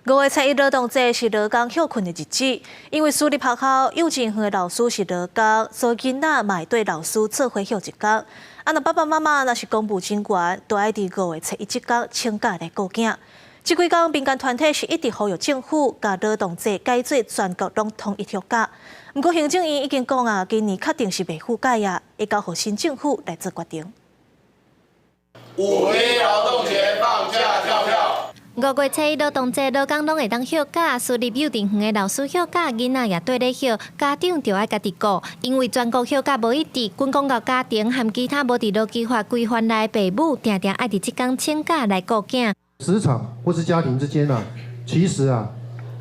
五月初一勞動節是勞工歇睏的日子，因為私立學校、幼稚園的老師是勞工，所以囡仔嘛會綴老師做伙歇一工。啊，若爸爸媽媽若是公務人員，都愛佇五月初一這工請假來顧囝。這幾工民間團體是一直呼籲政府，共勞動節改做全國攏統一休假。毋過行政院已經講啊，今年確定是袂覆蓋啊，會交予新政府來做決定。五一勞動節放假跳票。五月初一勞動節，勞工攏會當歇假，私立幼稚園的老師歇假，囡仔也綴咧歇，家長就愛家己顧，因為全國歇假無一致，軍公教家庭和其他無佇勞基法規範內的爸母，定定愛佇這工請假來顧囝。職場或是家庭之間啊，其實啊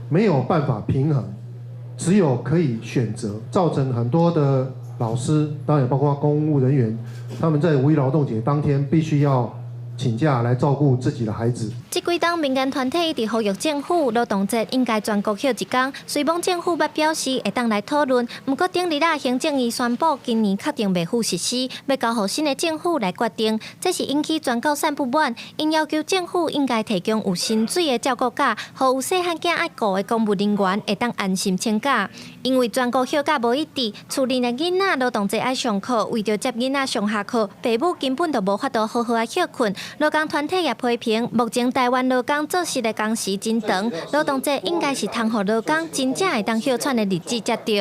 沒有辦法平衡，只有可以選擇，造成很多的老師，當然包括公務人員，他們在五一勞動節當天必須要請假來照顧自己的孩子。這幾冬民間團體一直呼籲政府勞動節應該全國歇一工。雖罔政府捌表示會當來討論，毋過頂日仔行政院宣布今年確定袂赴實施，欲交予新的政府來決定。這是引起全國散不滿，𪜶要求政府應該提供有薪水的照顧假，予有細漢囝愛顧的公務人員會當安心請假。因為全國歇假無一致，厝裡的囡仔勞動節愛上課，為著接囡仔上下課，爸母根本就無法度好好仔歇睏。勞工團體也批評，目前台灣勞工做實的工時真長，勞動節應該是通予勞工真正會當歇喘的日子才對。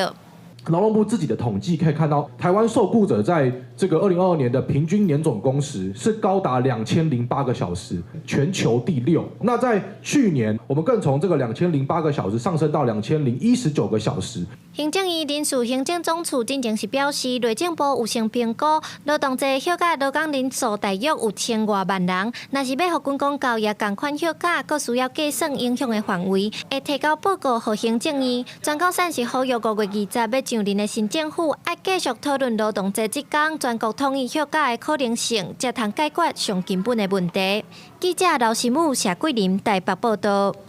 勞動部自己的統計可以看到，台灣受僱者在這個2022年的平均年總工時是高達2008個小時，全球第六。那在去年，我們更從這個2008個小時上升到2019個小時。行政院人事行政總處進前是表示，內政部有先評估勞動節歇假勞工人數大約有千外萬人，若是欲予軍公教也仝款歇假，閣需要計算影響的範圍，會提交報告予行政院。全高散是呼籲5月20欲上任的新政府，愛繼續討論勞動節這工全國統一歇假的可能性，才通解決上根本的問題。記者劉新武、謝桂林台北報道。